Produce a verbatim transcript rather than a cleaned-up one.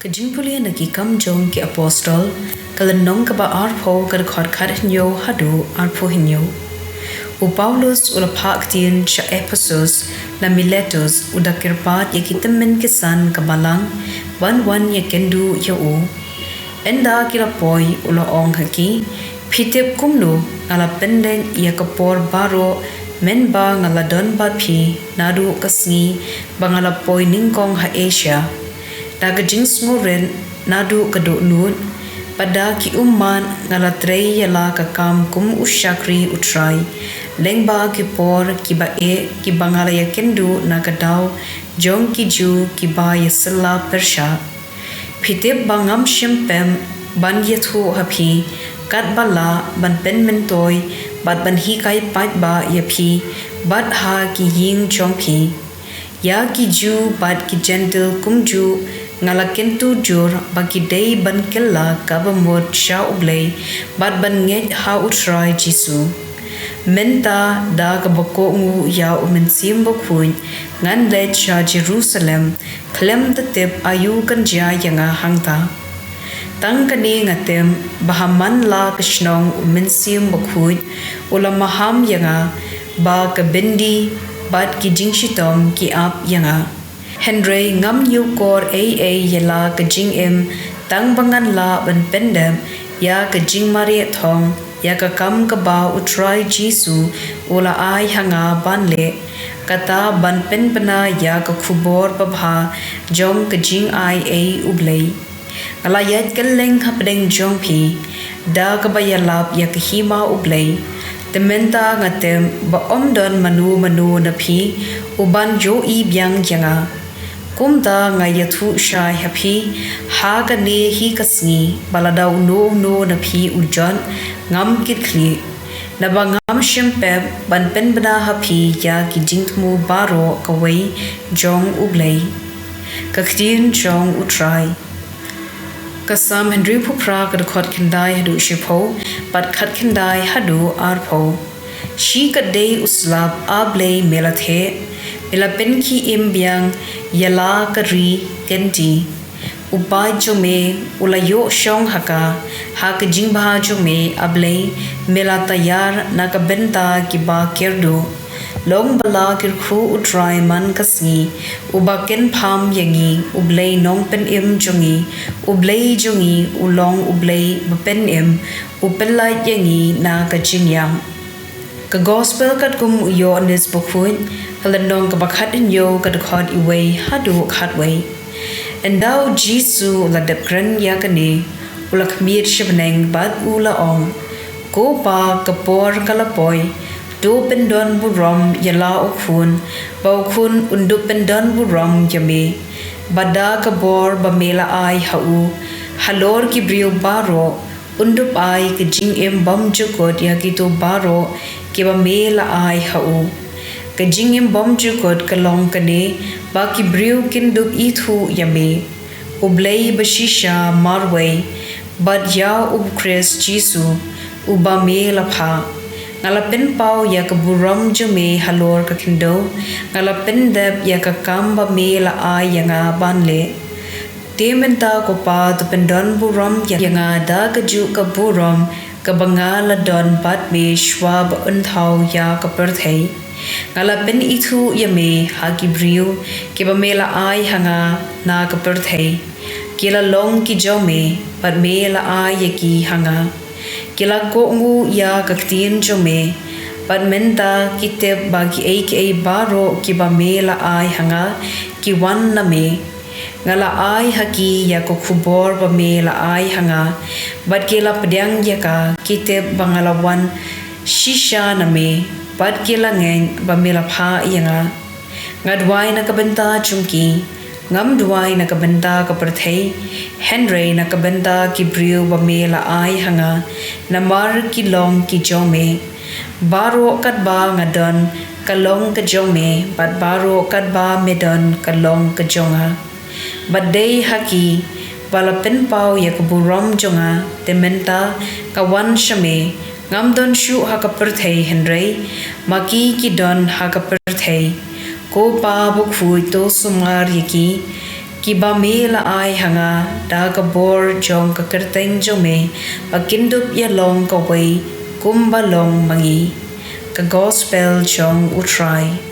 Ka jingpule na Ki Kam Jong ki Apostol, ka lynnong kaba arphew, ka dkhot khathynñiew haduh arphew hynñiew. U Paulus u la phah ktien sha Ephesus na Miletus, u da kyrpad ïa ki tymmen ki san ka balang ban wan ïakynduh ïa u. Ynda ki la poi, u la ong ha ki, phi tip kumno nga la pynleit ïa ka por baroh mynba nga la don bad phi, naduh ka sngi ba nga la poi nyngkong ha Asia. Da ka jingsngewrit naduh ka dohnud, bad da ki ummat nga la trei ïa la ka kam kum u shakri U Trai, lyngba ki por kiba eh kiba nga la ïakynduh na ka daw jong ki Jiw kiba ïasylla pyrshah. Phi tip ba ngam shym pep ban ïathuh ha phi katba lah ban pynmyntoi bad ban hikai paidbah ïa phi bad ha ki ïing jong phi. Ïa ki Jiw bad ki Jentil kumjuh nga la kyntu jur ba ki dei ban kylla kaba mut sha U Blei bad ban ngeit ha U Trai Jisu. Mynta da kaba kohnguh ïa U Mynsiem Bakhuid, ngan leit sha Jerusalem khlem da tip aïu kan jia ïa nga hangta. Tang kane nga tip ba ha man la ka shnong U Mynsiem Bakhuid u la maham ïa nga, ba ka byndi bad ki jingshitom ki ap ïa nga. Hynrei ngam ñiewkor ei ei ïa la ka jingim, tang ba ngan lah ban pyndep ïa ka jingmareh thong ïa ka kam kaba U Trai Jisu u la ai ha nga ban leh, kata ban pynbna ïa ka khubor babha jong ka jingai ei U Blei. Nga la ïaid kylleng hapdeng jong phi da kaba ïalap ïa ka hima U Blei. Te mynta nga tip ba ym don mano mano na phi u ban ïohi biang ïa nga. Kumta nga ïathuh shai ha phi ha kane hi ka sngi ba lada uno uno na phi u jot, ngam kitkhlieh, naba ngam shym pep ban pynbna ha phi ïa ki jingthmu baroh kawei jong U Blei. Ka ktien jong U Trai. Ka Salm hynriewphew phra, ka dkhot khyndai haduh shiphew bad khatkhyndai haduh arphew. Shi katdei u slap, A Blei, me la theh, me la pynkhie im biang ïa la ka ri kynti. U paid jong me u la ïoh shong ha ka, ha ka jingbha jong me, A Blei, me la taiar na ka bynta kiba kyrduh. Long ba la kyrkhu U Trai man ka sngi, uba kynpham ïa ngi, U Blei nongpynim jong ngi, U Blei jong ngi u long U Blei ba pynim, u pyllait ïa ngi na ka jingïap. Ka Gospel katkum u Ïoannis Bakhuid, ka lynnong kaba khathynñiew, ka dkhot iwei haduh khatwei. Ynda U Jisu u la dep kren ïa kane, u la khmied sha bneng bad u la ong, Ko Pa, ka por ka la poi, to pyndon burom ïa la u Khun, ba u Khun un dup pyndon burom ïa me. Bad da ka bor ba me la ai ha u, halor ki briew baroh, un dup ai ka jingim bymjukut ïa kito baroh kiba me la ai ha u. Ka jingim bymjukut ka long kane, ba ki briew kin dup ithuh ïa me, U Blei ba shisha marwei, bad ïa U Khrist Jisu, uba me la phah. Nga la pynpaw ïa ka burom jong me halor ka khyndew, nga la pyndep ïa ka kam ba me la ai ïa nga ban leh. Te mynta ko Pa, to pyndon burom ïa nga da kajuh ka burom kaba nga la don bad me shwa ba un thaw ïa ka pyrthei. Nga la pynithuh ïa me ha ki briew kiba me la ai ha nga na ka pyrthei. Ki la long ki jong me, bad me la ai ïa ki ha nga. Ki la kohnguh ïa ka ktien jong me, bad mynta ki tip ba kiei kiei baroh kiba me la ai ha nga ki wan na me. Nga la ai ha ki ïa ka khubor ba me la ai ha nga, bad ki la pdiang ïa ka, ki tip ba nga la wan shisha na me, bad ki la ngeit ba me la phah ïa nga. Nga duwai na ka bynta jong ki, ngam duwai na ka bynta ka pyrthei, hynrei na ka bynta ki briew ba me la ai ha nga, namar ki long ki jong me. Baroh katba nga don ka long ka jong me, bad baroh katba me don ka long ka jong nga. Bad dei ha ki ba la pynpaw ïa ka burom jong nga, te mynta nga wan sha me, ngam don shuh ha ka pyrthei, hynrei ma ki ki don ha ka pyrthei. Ko Pa bakhuid, to sumar ïa ki, kiba me la ai ha nga da ka bor jong ka kyrteng jong me, ba kin dup ïa long kawei kumba long ma ngi. Ka Gospel jong U Trai.